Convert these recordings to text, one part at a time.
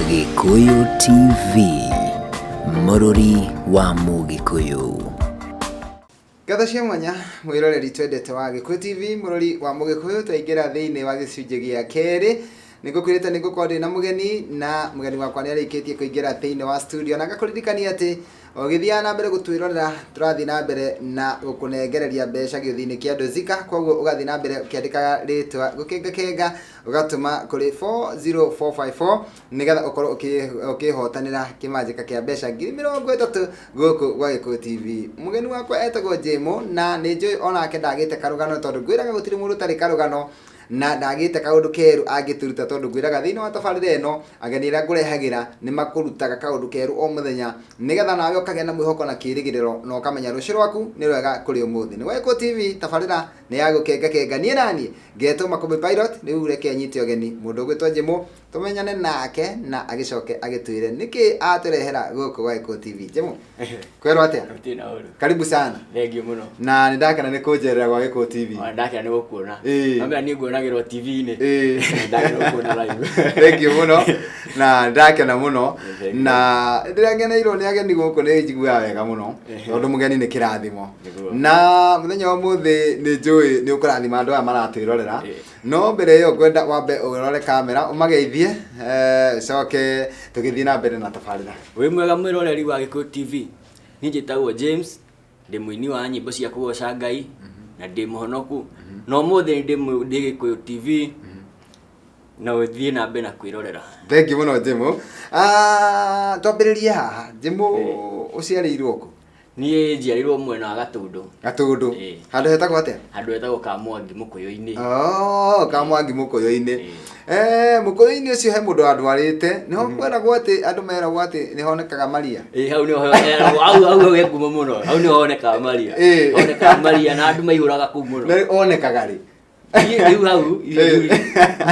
Gĩkũyũ TV, mũrũri wa Mũgĩkũyũ. Ngatho cia mwanya mwĩroreri twendete wa Gĩkũyũ TV mũrori wa Mũgĩkũyũ, twaingĩra thĩinĩ wa gĩcunjĩ gĩa kerĩ. Nĩngũkwĩrĩte nĩngũkorwo ndĩ na mũgeni, na mũgeni wakwa nĩ arĩkĩtie kũingĩra thĩinĩ wa studio, na ngakũririkania atĩ ũgĩthiaga na mbere gũtwĩrorera, tũrathiĩ na mbere na gũkũnengereria mbeca gĩũthi-inĩ kĩa Dozika. Koguo ũgathiĩ na mbere ũkĩandĩkaga rĩtwa gũkengakenga, ũgatũma kũrĩ 40454 nĩgetha ũkorwo ũkĩhotanĩra kĩmanjĩka kĩa mbeca 30,000 gũkũ gwa Gĩkũyũ TV. Mũgeni wakwa etagwo Jĩmũ, na nĩ njũĩ onake ndagĩte karũgano, tondũ ngwĩraga gũtirĩ mũndũ ũtarĩ karũgano, na ndagĩte kaũndũ keru angĩtũruta, tondũ ngwĩraga thĩinĩ wa tabarĩra ĩno ageni arĩa ngũrehagĩra nĩ makũrutaga kaũndũ keru o mũthenya, nĩgetha nawe ũkagĩa na mwĩhoko na kĩrĩgĩrĩro, na ũkamenya rũciũ rwaku nĩ rwega kũrĩ ũmũthĩ. Nĩ gwa Gĩkũyũ TV, tabarĩra nĩ ya gũkengakenga. Niĩ naniĩ ngetwo Makũmbĩ Pilot. Rĩu reke nyite ũgeni mũndũ ũgwĩtwo Jĩmũ, tũmenyane nake na agĩcoke agĩtwĩre nĩkĩ atũrehera gũkũ gwa Gĩkũyũ TV. Jĩmũ, kwerwo atĩa? Gũtirĩ na ũru. Karibu sana. Thengiũ mũno. Na nĩ ndakena nĩ kũnjerera gwa Gĩkũyũ TV. Ona ndakena nĩ gũkuona. Ĩĩ. Mambe niĩ nguonagĩrwo TV-inĩ. Ĩĩ. Ndakena gũkuona live. Thank you mũno, na ndakena mũno. Thank you. Na rĩrĩa ngeneirwo nĩ ageni gũkũ nĩ njiguaga wega mũno, tondũ mũgeni nĩ kĩrathimo. Nĩguo. Na mũthenya wa ũmũthĩ nĩ njũĩ nĩ ũkũrathima andũ aya maratwĩrorera. Ĩĩ. No mbere ĩyo ngwenda wambe ũrore kamera ũmageithie, coke tũgĩthiĩ na mbere na tabarĩra. Wĩ mwega mwĩroreri wa Gĩkũyũ TV. Niĩ njĩtagwo James, ndĩ mũini wa nyĩmbo cia kũgoca Ngai na ndĩ mũhonoku. Na ũmũthĩ ndĩ Gĩkũyũ TV na ũthiĩ na mbere na kwĩrorera. Thank you mũno Jĩmũ. Ah, twambĩrĩrie haha. Jĩmũ, ũciarĩirwo kũ? Niĩ njiarĩirwo mwena wa Gatũndũ. Gatũndũ. Ĩĩ. Handũ hetagwo atĩa? Handũ hetagwo Kamwangi Mũkũyũ-inĩ. Oh, Kamwangi Mũkũyũ-inĩ. Mũkũyũ-inĩ ũcio he mũndũ wandwarĩte. Nĩho kweragwo atĩ andũ meragwo atĩ nĩ honekaga Maria. Ĩĩ, hau nĩho heragwo, hau he ngumo mũno. Hau nĩho honekaga Maria. Honekaga Maria na andũ maihũraga kũu mũno. Na onekaga rĩ? Niĩ rĩu hau,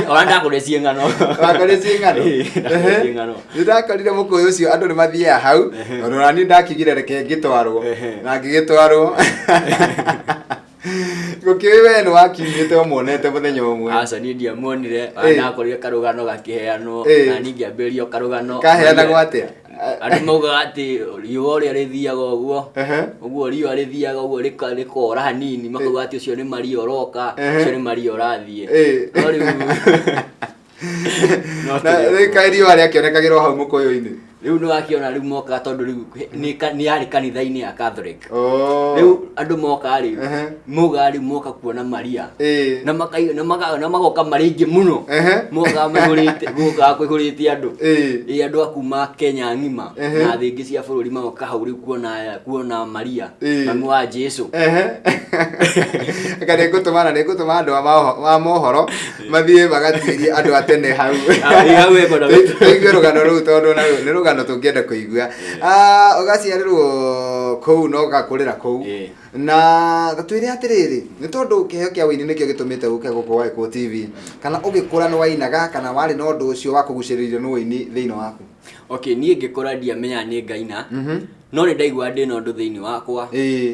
ona ndakorire ciĩ ng'ano. Wakorire ciĩ ng'ano? Ĩĩ, ndakorire ciĩ ng'ano. Nĩ ndakorire mũkũyũ ũcio andũ nĩ mathiaga hau, tondũ ona niĩ ndakiugire reke ngĩtwarwo, na ngĩgĩtwarwo. Gũkĩũĩ we nĩ wakiumĩte ũmuonete mũthenya ũmwe. Aca, niĩ ndiamuonire, ona ndakorire karũgano gakĩheanwo, na niĩ ngĩambĩrĩria karũgano. Kaheanagwo atĩa? Andũ maugaga atĩ riũa ũrĩa rĩthiaga ũguo, ũguo riũa rĩthiaga ũguo rĩkora hanini, makauga atĩ ũcio nĩ Maria ũroka, ũcio nĩ Maria ũrathiĩ. No rĩu no Na tũrĩ rĩu kaĩ riũa rĩakĩonekagĩrwo hau mũkũyũ-inĩ? Rĩu nĩ wakĩona rĩu mokaga, tondũ rĩu nĩ yarĩ kanitha-inĩ ya Catholic. Rĩu andũ moka rĩ, maugaga rĩu moka kuona Maria. Na magoka marĩ aingĩ mũno. Mokaga maihũrĩte, mokaga kũihũrĩte andũ. Ĩĩ, andũ a kuma Kenya ng'ima na thĩ ingĩ cia bũrũri magoka hau rĩu kuona Maria, mami wa Jesu. Eka nĩngũtũma, na nĩngũtũma andũ a mohoro mathiĩ magatuĩrie andũ a tene hau. Ah, ĩĩ, hau eko na Tũigue rũgano rũu, tondũ naruo nĩ rũgano tũngĩenda kũigua. Ah, ũgaciarĩrwo kũu na ũgakũrĩra kũu. Na twĩre atĩrĩrĩ, nĩ tondũ kĩheo kĩa ũini nĩkĩo gĩtũmĩte ũke gũkũ gwa Gĩkũyũ TV, kana ũgĩkũra nĩ wainaga, kana warĩ na ũndũ ũcio wa kũgucĩrĩrio nĩ ũini thĩinĩ waku? Okay, niĩ ngĩkũra ndiamenyaga nĩ ngaina, no nĩ ndaiguaga ndĩna ũndũ thĩinĩ wakwa,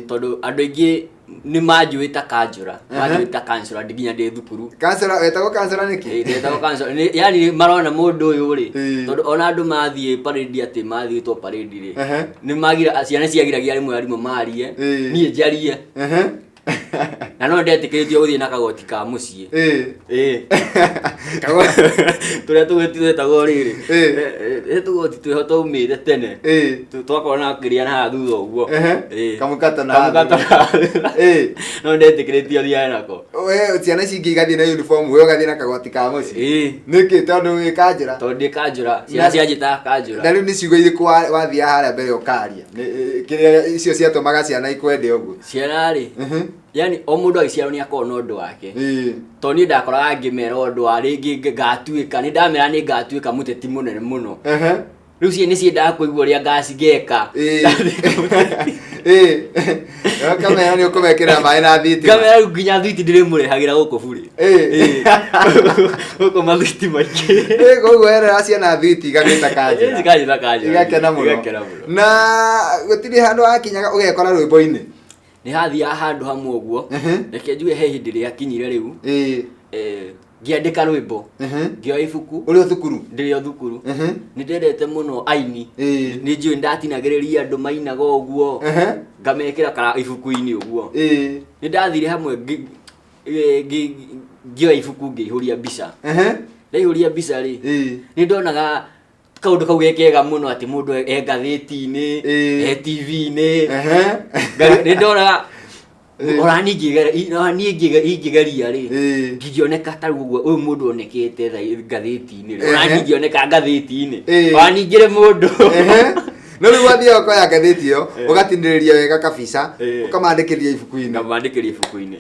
tondũ andũ aingĩ nĩ manjũĩ ta kanjũra, manjũĩ ta kanjũra nginya ndĩ thukuru. Kansora, wetagwo kansora nĩkĩ? Ĩĩ, ndetagwo kanjũra. Yani marona mũndũ ũyũ rĩ, tondũ ona andũ mathiĩ parade, atĩ mathiĩ gwĩtwo parade rĩ, nĩ magira ciana ciagiragia rĩmwe arimũ marie, niĩ njarie. Na no ndetĩkĩrĩtio gũthiĩ na kagoti ka mũciĩ. Ĩĩ. Tũrĩa tũgoti twetagwo rĩrĩ. Tũgoti twĩho twaumĩte tene. Twakorwo na kĩrĩa na haha thutha ũguo. Kamũkato na Kamũkato haha na haha thutha. No ndetĩkĩrĩtio thiage nako. We ciana ici ingĩ igathiĩ na uniform, we ũgathiĩ na kagoti ka mũciĩ. Ĩĩ. Nĩkĩ? Tondũ wĩ kanjũra. Tondũ ndĩ kanjũra, ciana cianjĩtaga kanjũra. Na rĩu nĩ ciugo irĩkũ wathiaga harĩa mbere ũkaria? Kĩrĩa icio ciatũmaga ciana ikwende ũguo? Ciana rĩ, yani o mũndũ agĩciarwo nĩ akoragwo na ũndũ wake. Tondũ niĩ ndakoraga ngĩmera ũndũ wa rĩngĩ ngatuĩka, nĩ ndamera nĩ ngatuĩka mũteti mũnene mũno. Rĩu ciĩ nĩ ciendaga kũigua ũrĩa ngacigeka. Ĩĩ. Kamera nĩ ũkũmekĩra maĩ na thitima. Ngamera rĩu nginya thwiti ndĩrĩmũrehagĩra gũkũ burĩ. Ĩĩ. Gũkũ mathwiti maingĩ. Ĩĩ, koguo erera ciana thwiti igagĩta kanjũra. Cikagĩta kanjũra. Igakena mũno. Igakena mũno. Na gũtirĩ handũ hakinyaga ũgekora rwĩmbo-inĩ? Nĩ hathiaga handũ hamwe ũguo. Reke njuge he hĩndĩ rĩakinyire rĩu. Ngĩandĩka rwĩmbo, ngĩoya ibuku. Ũrĩ o thukuru? Ndĩrĩ o thukuru. Nĩ ndendete mũno aini. Nĩ njũĩ ndatinagĩrĩria andũ mainaga ũguo, ngamekĩra kara ibuku-inĩ ũguo. Nĩ ndathire hamwe ngĩoya ibuku, ngĩihũria mbica. Ndaihũria mbica rĩ, nĩ ndonaga kaũndũ kau ge kega mũno, atĩ mũndũ e ngathĩti-inĩ, e TV-inĩ. Nĩ ndonaga ona niĩ ingĩgeria rĩ, ngĩoneka ta rĩu ũguo ũyũ mũndũ onekete ngathĩti-inĩ rĩ, ona niĩ ingĩoneka ngathĩti-inĩ, ona niĩ ngĩrĩ mũndũ. No rĩu wathiaga ũkoya ngathĩti ĩyo, ũgatinĩrĩria wega kabica, ũkamandĩkĩria ibuku-inĩ? Ngamandĩkĩria ibuku-inĩ.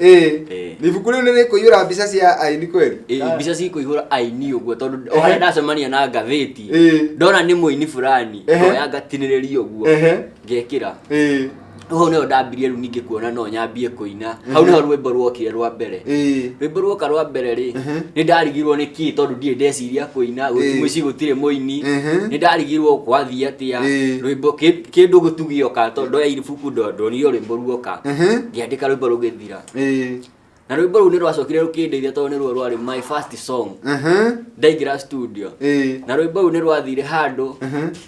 Ibuku rĩu nĩ rĩkũiyũra mbica cia aini kweli? Ĩĩ, mbica cikũihũra aini ũguo, tondũ o harĩa ndacemania na ngathĩti, ndona nĩ mũini fulani, ngoya ngatinĩrĩria ũguo, ngekĩra. Rĩu hau nĩho ndambirie rĩu ningĩ kuona no nyambie kũina. Hau nĩho rwĩmbo rwokire rwa mbere. Rwĩmbo ruoka rwa mbere rĩ, nĩ ndarigirwo nĩ kĩ, tondũ ndirĩ ndeciria kũina, mũciĩ gũtirĩ mũini. Nĩ ndarigirwo gwathiĩ atĩa. Rwĩmbo kĩndũ gũtugĩoka, tondũ ndoya ibuku ndonire rwĩmbo ruoka, ngĩandĩka rwĩmbo rũgĩthira. Na rwĩmbo rũu nĩ rwacokire rũkĩndeithia, tondũ nĩruo rwarĩ my first song ndaingĩra studio. Na rwĩmbo rũu nĩ rwathire handũ.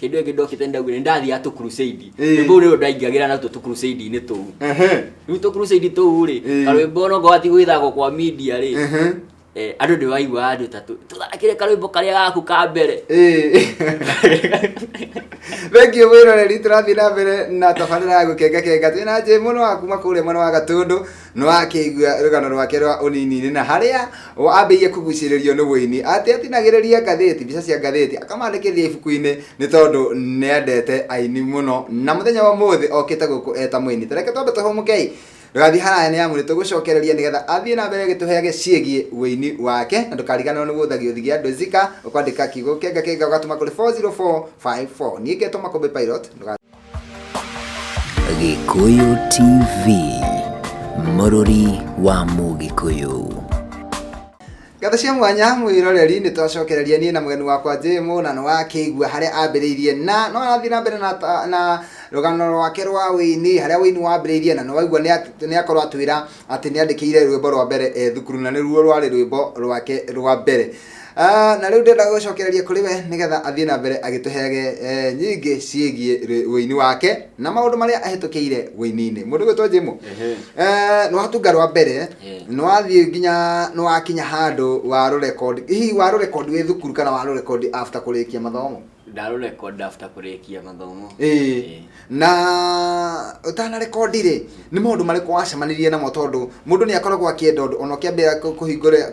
Hĩndĩ ĩyo ĩngĩ ndokĩte ndaugire nĩ ndathiaga tũ crusade. Rwĩmbo rũu nĩruo ndaingagĩra natuo tũ crusade-inĩ tũu. Rĩu tũ crusade tũu rĩ, karwĩmbo no ngorwo ti gwĩthakwo kwa media rĩ, andũ nĩ waigua andũ ta tũthakĩre karwĩmbo karĩa gaku ka mbere. Thengiũ mwĩroreri, tũrathiĩ na mbere na tabarĩra ya Gũkenga Kenga. Twĩna Njĩ mũno wa kuma kũrĩa mwena wa Gatũndũ. Nĩ wakĩigua rũgano rwake rwa ũnini-inĩ na harĩa wambĩrĩirie kũgucĩrĩrio nĩ wũini, atĩ atinagĩrĩria ngathĩti, mbica cia ngathĩti, akamandĩkĩria ibuku-inĩ nĩ tondũ nĩ endete aini mũno, na mũthenya wa ũmũthĩ okĩte gũkũ eta mũini. Tareke twambe tũhũmũkei, ndũgathiĩ haraya nĩ amu nĩ tũgũcokereria nĩgetha athiĩ na mbere gĩtũheage ciĩgiĩ wũini wake. Na ndũkariganĩrwo nĩ gũtha gĩũthi gĩa Ndwĩzika, ũkwandĩka kiugo Kenga Kenga ũgatũma kũrĩ 40454. Niĩ ngetwo Makũmbĩ Pilot. Gĩkũyũ TV, mũrũri wa Mũgĩkũyũ. Ngatho cia mwanya mwĩroreri, nĩ twacokereria niĩ na mũgeni wakwa Jĩmũ, na nĩ wakĩigua harĩa ambĩrĩirie na no arathiĩ na mbere na rũgano rwake rwa wĩini, harĩa wĩini wambĩrĩirie, na nĩ waigua nĩ akorwo atwĩra atĩ nĩ andĩkĩire rwĩmbo rwa mbere e thukuru, na nĩruo rwarĩ rwĩmbo rwake rwa mbere. Na rĩu ndĩrenda gũcokereria kũrĩ we nĩgetha athiĩ na mbere agĩtũheage nyingĩ ciĩgiĩ wĩini wake na maũndũ marĩa ahĩtũkĩire wĩini-inĩ. Mũndũ gwĩtwo Jĩmũ, nĩ watunga rwa mbere, nĩ wathiĩ nginya nĩ wakinya handũ warũrekondi. Hihi warũrekondi wĩ thukuru kana warũrekondi after kũrĩkia mathomo? Ndarũrekondi after kũrĩkia mathomo. Ĩĩ. Na ũtanarekondi rĩ, nĩ maũndũ marĩkũ wacemanirie namo? Tondũ mũndũ nĩ akoragwo akĩenda ũndũ, ona ũkĩambĩrĩria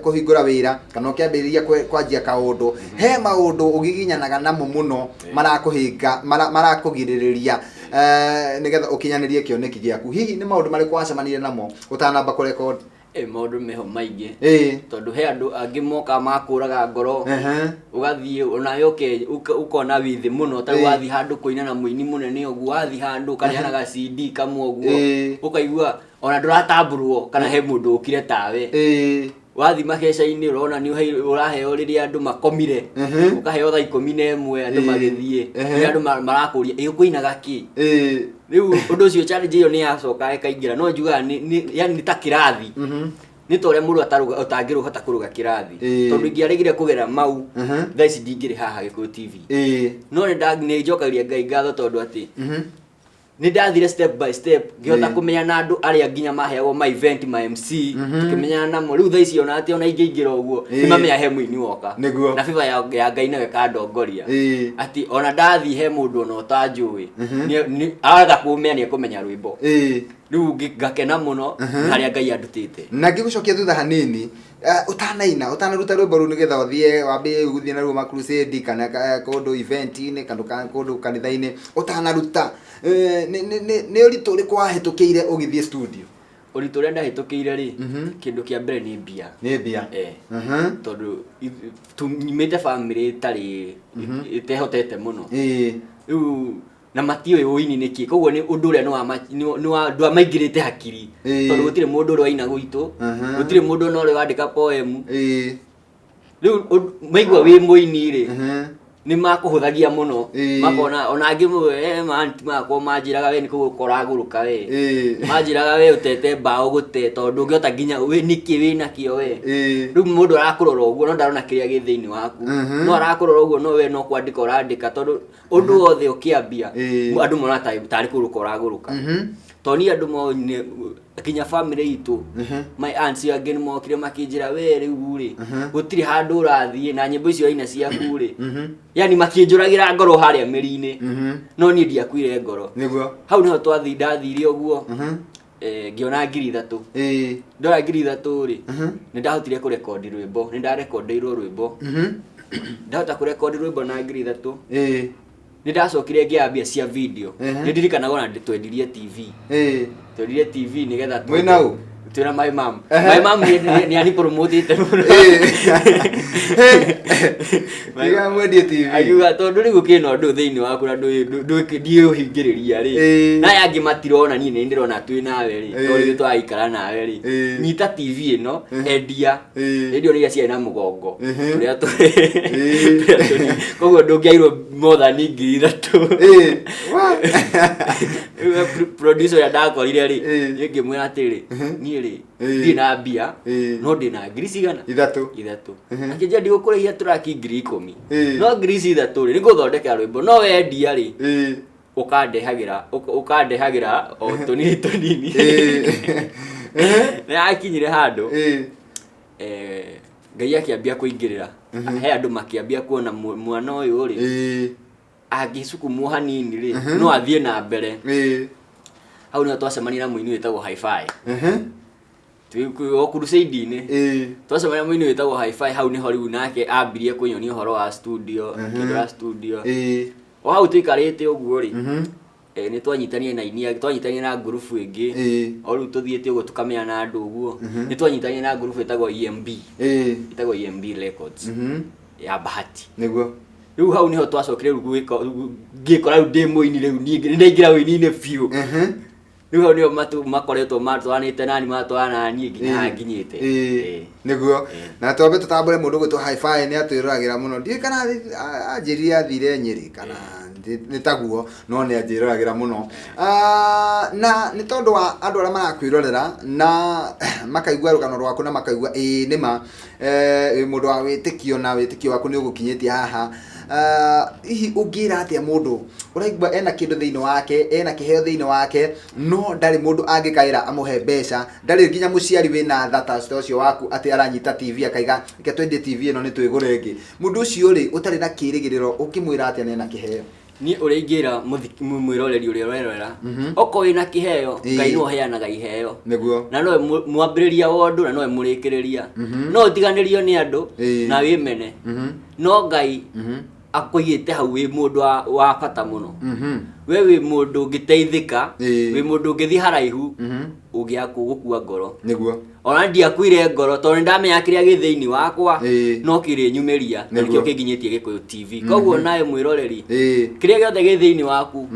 kũhingũra wĩra kana ũkĩambĩrĩria kwanjia kaũndũ, he maũndũ ũgiginyanaga namo mũno marakũhĩnga, marakũgirĩrĩria nĩgetha ũkinyanĩrie kĩoneki gĩaku. Hihi nĩ maũndũ marĩkũ wacemanirie namo ũtanamba kũrekondi? Maũndũ meho maingĩ, tondũ he andũ angĩ mokaga makũraga ngoro. Ũgathiĩ onawe ũkona wĩ thĩ mũno ta rĩu wathiĩ handũ kũina na mũini mũnene ũguo, wathiĩ handũ ũkaneanaga CD kamwe ũguo, ũkaigua ona ndũratambũrwo kana he mũndũ ũkire tawe. Wathiĩ makeca-inĩ ũrona nĩ ũraheo rĩrĩa andũ makomire, ũkaheo thaa 11 andũ magĩthiĩ. Rĩrĩa andũ marakũria, ĩ ũkũinaga kĩ? Rĩu ũndũ ũcio, challenge ĩyo nĩ yacoka ĩkaingĩra. No njugaga yani nĩ ta kĩrathi, nĩ ta ũrĩa mũndũ ũtangĩhota kũrũga kĩrathi. Tondũ ingĩaregire kũgera mau, thaa ici ndingĩrĩ haha Gĩkũyũ TV. No nĩ njokagĩria Ngai ngatho, tondũ atĩ nĩ ndathire step by step, ngĩhota kũmenya na andũ arĩa nginya maheagwo ma event, ma MC, tũkĩmenyana namo. Rĩu thaa ici ona atĩ ona ingĩingĩra ũguo, nĩ mamenya he mũini woka. Na favor ya Ngai nayo ĩkandongoria, atĩ ona ndathiĩ he mũndũ ona ũtanjũĩ, aga kũmenya, nĩ ekũmenya rwĩmbo. Rĩu ngakena mũno harĩa Ngai andutĩte. Na ngĩgũcokia thutha hanini, ũtanaina, ũtanaruta rwĩmbo rũu nĩgetha ũthiĩ wambie gũthiĩ naruo ma crusade kana kũndũ event-inĩ kana kũndũ kanitha-inĩ, ũtanaruta, nĩ ũritũ ũrĩkũ wahĩtũkĩire ũgĩthiĩ studio? Ũritũ ũrĩa ndahĩtũkĩire rĩ, kĩndũ kĩa mbere nĩ mbia. Nĩ mbia. Tondũ tumĩte bamĩrĩ ĩtarĩ ĩtehotete mũno. Rĩu na matiũĩ ũini nĩ kĩ, koguo nĩ ũndũ ũrĩa ndwamaingĩrĩte hakiri, tondũ gũtirĩ mũndũ ũrĩa waina gwitũ, gũtirĩ mũndũ ona ũrĩa wandĩka poem. Rĩu maigua wĩ mũini rĩ, Nĩ makũhũthagia mũno. Makona ona angĩ ma aunty makwa manjĩraga, "We nĩ kũgũrũka ũragũrũka we." Manjĩraga, "We ũtete mbaũ gũte, tondũ ndũngĩhota nginya we nĩkĩ wĩ nakĩo we?" Rĩu mũndũ arakũrora ũguo no ndarona kĩrĩa gĩ thĩinĩ waku. No arakũrora ũguo, no we no kwandĩka ũrandĩka, tondũ ũndũ wothe ũkĩambia andũ mona tarĩ kũgũrũka ũragũrũka. Tondũ niĩ andũ monire nginya family itũ, my aunts angĩ nĩ mokire makĩnjĩra, "We rĩu rĩ, gũtirĩ handũ ũrathiĩ na nyĩmbo icio aina ciaku rĩ." Yani makĩnjũragĩra ngoro harĩa mĩri-inĩ, no niĩ ndiakuire ngoro. Hau nĩho twathi ndathire ũguo, ngĩona 3000. Ndora 3000 rĩ, nĩ ndahotire kũrekondi rwĩmbo, nĩ ndarekondeirwo rwĩmbo. Ndahota kũrekondi rwĩmbo na 3000. Nĩ ndacokire ngĩambia cia video. Nĩ ndirikanaga ona twendirie TV. Twendirie TV nĩgetha Mwĩna ũ? Twĩna my mom. My mom nĩ ani promotĩte mũno. Tiga mwendie TV. Akiuga, "Tondũ rĩu kĩna ũndũ thĩinĩ waku na ndiũhingĩrĩria rĩ, na aya angĩ matirona, niĩ nĩ ndĩrona twĩ nawe rĩ, tondũ rĩu tũraikara nawe rĩ, nyita TV ĩno, endia." Rĩndio nĩ iria ciarĩ na mũgongo tũrĩa tũrĩa tũnini, koguo ndũngĩairwo more than 3000. Rĩu we producer ũrĩa ndakorire rĩ, niĩ ngĩmwĩra atĩrĩ, "Niĩ rĩ, ndirĩ na mbia, no ndĩ na ngiri cigana?" 3. 3. Akĩnjĩra, "Ndigũkũrĩhia turaki 10,000, no ngiri ici ithatũ rĩ, nĩngũthondekera rwĩmbo, no wendia rĩ, ũkandehagĩra o tũnini tũnini." Nĩ akinyire handũ, Ngai akĩambia kũingĩrĩra, he andũ makĩambia kuona mwana ũyũ rĩ, angĩcukumwo hanini rĩ, no athiĩ na mbere. Hau nĩho twacemania na mũini wĩtagwo Hi-Fi. Twĩ o crusade-inĩ. Twacemania na mũini wĩtagwo Hi-Fi, hau nĩho rĩu nake ambirie kũnyonia ũhoro wa studio, akĩndwara studio. O hau tũikarĩte ũguo rĩ, nĩ twanyitanire na aini angĩ, twanyitanire na ngurubu ĩngĩ. O rĩu tũthiĩte ũguo tũkamenya na andũ ũguo, nĩ twanyitanire na ngurubu ĩtagwo EMB, ĩtagwo EMB Records ya Bahati. Rĩu hau nĩho twacokire rĩu gwĩka, ngĩkora rĩu ndĩ mũini, rĩu niĩ nĩ ndaingĩra ũini-inĩ biũ. Rĩu hau nĩho matu makoretwo matwaranĩte nani, matwarana na niĩ nginya haha nginyĩte. Nĩguo. Na twambe tũtambũre mũndũ gwĩtwo Hi-Fi, nĩ atwĩroragĩra mũno. Ndiũĩ kana anjĩrire athire Nyĩrĩ kana nĩ taguo, no nĩ anjĩroragĩra mũno. Ah, na nĩ tondũ wa andũ arĩa marakwĩrorera na makaigua rũgano rwaku na makaigua ĩĩ nĩma, wĩ mũndũ wa wĩtĩkio na wĩtĩkio waku nĩ ũgũkinyĩtie haha. Ah, hihi ũngĩra atĩa mũndũ ũraigua ena kĩndũ thĩinĩ wake, ena kĩheo thĩinĩ wake, no ndarĩ mũndũ angĩkaĩra amũhe mbeca, ndarĩ nginya mũciari wĩna tha ta ũcio waku atĩ aranyita TV akaiga, "Reke twendie TV ĩno nĩ twĩgũre ĩngĩ"? Mũndũ ũcio rĩ, ũtarĩ na kĩrĩgĩrĩro, ũngĩmwĩra atĩa na ena kĩheo? Niĩ ũrĩa ingĩra mwĩroreri ũrĩa ũrerorera, okorwo wĩna kĩheo, Ngai nĩwe ũheanaga iheo. Na nowe mwambĩrĩria wa ũndũ na nowe mũrĩkĩrĩria. No ũtiganĩrio nĩ andũ na wĩmene, no Ngai akũigĩte hau wĩ mũndũ wa bata mũno. We wĩ mũndũ ũngĩteithĩka, wĩ mũndũ ũngĩthiĩ haraihu ũngĩaga gũkua ngoro. Ona ndiakuire ngoro tondũ nĩndamenya kĩrĩa gĩ thĩinĩ wakwa no kĩrĩnyumĩria, na nĩkĩo kĩnginyĩtie Gĩkũyũ TV. Koguo nawe mwĩroreri, kĩrĩa gĩothe gĩ thĩinĩ waku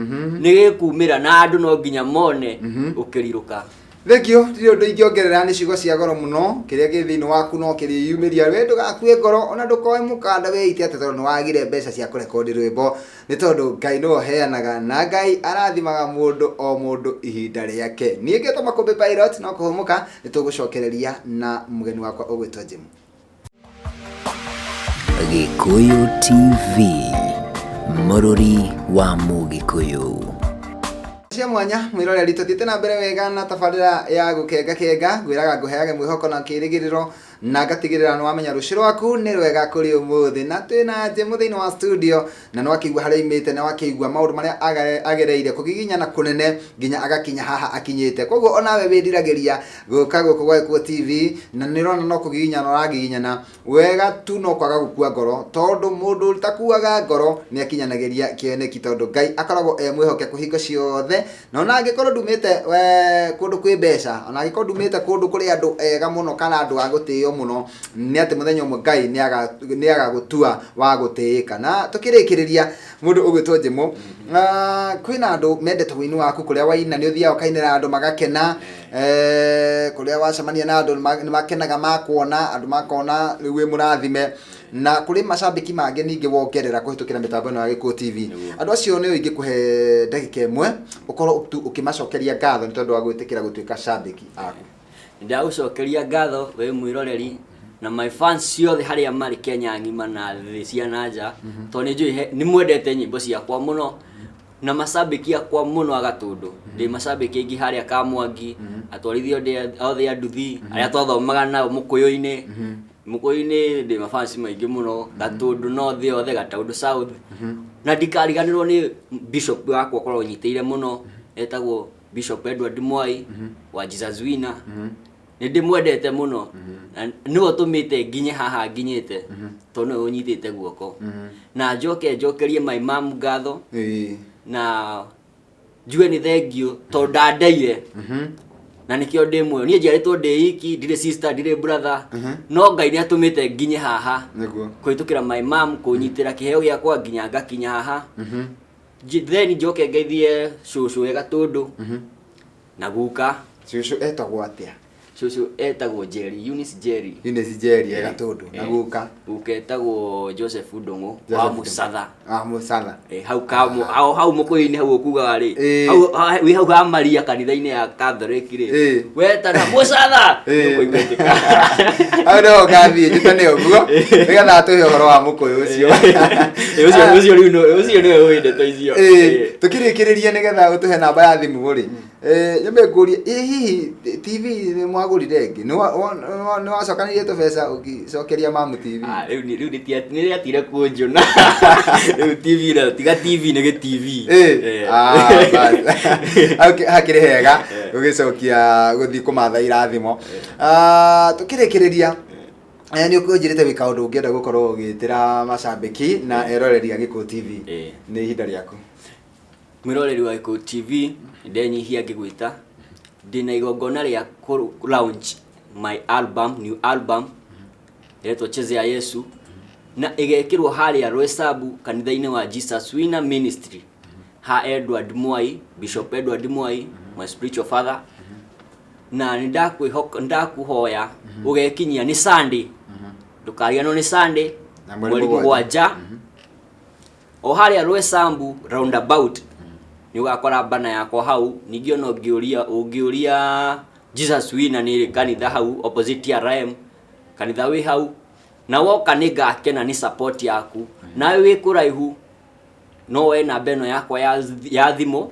nĩ gĩkumĩra, na andũ no nginya mone ũkĩrirũka. Thengio, ndirĩ ũndũ ingĩongerera, nĩ ciugo cia goro mũno. Kĩrĩa gĩ thĩinĩ waku no kĩrĩyumĩria. We ndũgakue ngoro, ona ndũkoe mũkanda wĩite atĩ tondũ nĩ wagire mbeca cia kũrekondi rwĩmbo, nĩ tondũ Ngai nĩwe ũheanaga na Ngai arathimaga mũndũ o mũndũ ihinda rĩake. Niĩ ngetwo Makũmbĩ Pilot, no kũhũmũka nĩ tũgũcokereria na mũgeni wakwa ũgwĩtwo Jim. Gĩkũyũ TV, mũrũri wa Mũgĩkũyũ. Cia mwanya mwĩroreri, tũthiĩte na mbere wega na tabarĩra ya gũkenga kenga. Ngwĩraga ngũheage mwĩhoko na kĩrĩgĩrĩro na ngatigĩrĩra nĩ wamenya rũciũ rwaku nĩ rwega kũrĩ ũmũthĩ. Na twĩna Jemu thĩinĩ wa studio, na nĩ wakĩigua harĩa aimĩte, na wakĩigua maũndũ marĩa agereire kũgiginyana kũnene nginya agakinya haha akinyĩte. Koguo onawe wĩriragĩria gũka gũkũ gwa Gĩkũyũ TV na nĩ ũrona no kũgiginyana ũragiginyana, wega tu no kwaga gũkua ngoro, tondũ mũndũ ũtakuaga ngoro nĩ akinyanagĩria kĩoneki, tondũ Ngai akoragwo e mwĩhokeku hingo ciothe. Na ona angĩkorwo ndumĩte kũndũ kwĩ mbeca, ona angĩkorwo ndumĩte kũndũ kũrĩ andũ ega mũno kana andũ a gũtĩo mũno, nĩ atĩ mũthenya ũmwe Ngai nĩ agagũtua wa gũtĩĩka. Na tũkĩrĩkĩrĩria, mũndũ ũgwĩtwo Njĩmũ, kwĩna andũ mendete ũini waku, kũrĩa waina nĩ ũthiaga ũkainĩra andũ magakena, kũrĩa wacemania na andũ nĩ makenaga makuona, andũ makona rĩu wĩ mũrathime. Na kũrĩ macambĩki mangĩ ningĩ wongerera kũhĩtũkĩra mĩtambo ĩno ya Gĩkũyũ TV. Nĩguo. Andũ acio nĩ ingĩkũhe ndagĩka ĩmwe ũkorwo tu ũkĩmacokeria ngatho nĩ tondũ wa gwĩtĩkĩra gũtuĩka cambĩki aku. Ndagũcokeria ngatho we mwĩroreri na my fans ciothe harĩa marĩ Kenya ng'ima na thĩ cia na nja, tondũ nĩ njũĩ nĩ mwendete nyĩmbo ciakwa mũno na macambĩki akwa mũno a Gatũndũ. Ndĩ macambĩki aingĩ harĩa Kamwangi, atwarithia othe a nduthi arĩa twathomaga nao Mũkũyũ-inĩ. Mũkũyũ-inĩ ndĩ mafans maingĩ mũno, Gatũndũ North yothe, Gatũndũ South. Na ndikariganĩrwo nĩ bishop wakwa ũkoragwo ũnyitĩire mũno, etagwo Bishop Edward Mwai wa Jesus Winner. Nĩ ndĩmwendete mũno na nĩwe ũtũmĩte nginye haha nginyĩte, tondũ nĩwe ũnyitĩte guoko. Na njoke njokerie my mom ngatho na njuge nĩ thengiũ tondũ ndandeire na nĩkĩo ndĩ muoyo. Niĩ njiarĩtwo ndĩ iki, ndirĩ sister, ndirĩ brother, no Ngai nĩ atũmĩte nginye haha kũhĩtũkĩra my mom kũnyitĩra kĩheo gĩakwa nginya ngakinya haha. Then njoke ngeithie cũcũ e Gatũndũ na guka. Cũcũ etagwo atĩa? Cũcũ etagwo Jerry, Eunice Jerry. Eunice Jerry e Gatũndũ. Na guka? Guka etagwo Joseph Ndung'u wa Joseph Mũcatha. Wa Mũcatha. Hau kamũ, hau, hau Mũkũyũ-inĩ hau ũkugaga rĩ, hau, ha, wĩ hau ha Maria kanitha-inĩ ya Catholic rĩ, wetana Mũcatha, nĩũkũigua ĩtĩka. Hau nĩho ngathiĩ njĩtane ũguo, nĩgetha atũhe ũhoro wa Mũkũyũ ũcio. Ũcio, ũcio rĩu nĩwe, ũcio nĩwe ũĩ ndeto icio. Tũkĩrĩkĩrĩria nĩgetha ũtũhe namba ya thimũ rĩ, nyambe ngũrie, ĩ hihi TV nĩ mwagũrire ĩngĩ? Nĩ wacokanĩirie tũbeca ũgĩcokeria mamu TV? Ah, rĩu nĩ, rĩu nĩ nĩ rĩatigire kũnjũna. Rĩu TV na, tiga TV nĩ gĩ TV. Ah, bas. Hakĩrĩ hega gũgĩcokia gũthiĩ kũmatha irathimo. Ah, tũkĩrĩkĩrĩria, nĩ ũkũnjĩrĩte wĩ kaũndũ ũngĩenda gũkorwo ũgĩtĩra macambĩki na eroreri a Gĩkũyũ TV. Nĩ ihinda rĩaku. Mwĩroreri wa Gĩkũyũ TV, ndenyihia ngĩgwĩta, ndĩna igongona rĩa kũ launch my album, new album, ĩretwo Chezea Yesu, na ĩgekĩrwo harĩa Roysambu kanitha-inĩ wa Jesus Winner Ministry ha Edward Mwai, Bishop Edward Mwai, my spiritual father. Na nĩ ndakwĩhoka, nĩ ndakũhoya ũgekinyia nĩ Sunday, ndũkariganĩrwo nĩ Sunday, Na mweri mweri mũgwanja. mũgwanja, o harĩa Roysambu roundabout nĩ ũgakora bana yakwa hau. Ningĩ ona ũngĩũria Jesus Winner nĩ kanitha hau opposite TRM, kanitha wĩ hau, na woka nĩ ngakena nĩ support yaku. Nawe wĩ kũraihu no woe namba ĩno yakwa ya thimũ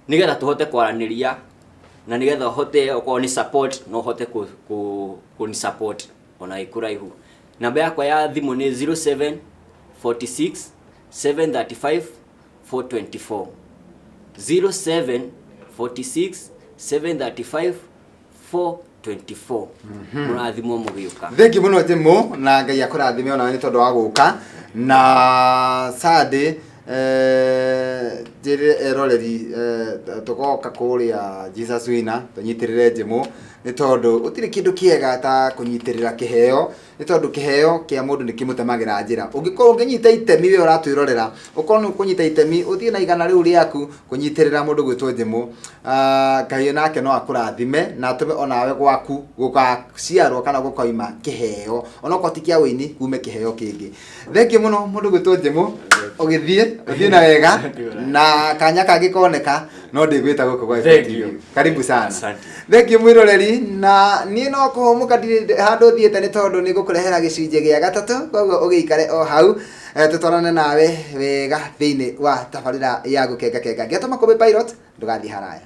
nĩgetha tũhote kwaranĩria, na nĩgetha ũhote okorwo nĩ support no ũhote kũni support ona wĩ kũraihu. Namba yakwa ya thimũ nĩ zero seven forty six 735 424. 0746 735 424. Mũrathimwo mũgĩũka. Thengi mũno Jĩmũ, na Ngai akũrathime onawe nĩ tondũ wa gũka. Na Sunday, njĩrĩre eroreri, tũgoka kũrĩa Jesus Winner tũnyitĩrĩre Jĩmũ, nĩ tondũ gũtirĩ kĩndũ kĩega ta kũnyitĩrĩra kĩheo, nĩ tondũ kĩheo kĩa mũndũ nĩ kĩmũtemagĩra njĩra. Ũngĩkorwo ũngĩnyita itemi we ũratwĩrorera, ũkorwo nĩ ũkũnyita itemi ũthiĩ na igana rĩu rĩaku kũnyitĩrĩra mũndũ gwĩtwo Jĩmũ, Ngai nake no akũrathime na atũme onawe gwaku gũgaciarwo kana gũkoima kĩheo, onokorwo ti kĩa ũini, kume kĩheo kĩngĩ. Thengiũ mũno mũndũ gwĩtwo Jĩmũ, ũgĩthiĩ ũthiĩ na wega, na kanya kangĩ koneka no ndĩgwĩta gũkũ gwa Thank TV. you. Karibu sana. Asante. Thengiũ mwĩroreri, na niĩ no kũhũmũka ndirĩ handũ thiĩte nĩ tondũ nĩ ngũkũrehera gĩcunjĩ gĩa gatatũ, koguo ũgĩikare o hau, tũtwarane nawe wega thĩinĩ wa tabarĩra ya gũkengakenga. Ngĩatũma Makũmbĩ Pilot, ndũgathiĩ haraya.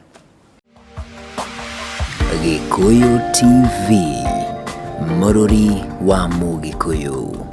Gĩkũyũ TV, mũrũri wa Mũgĩkũyũ.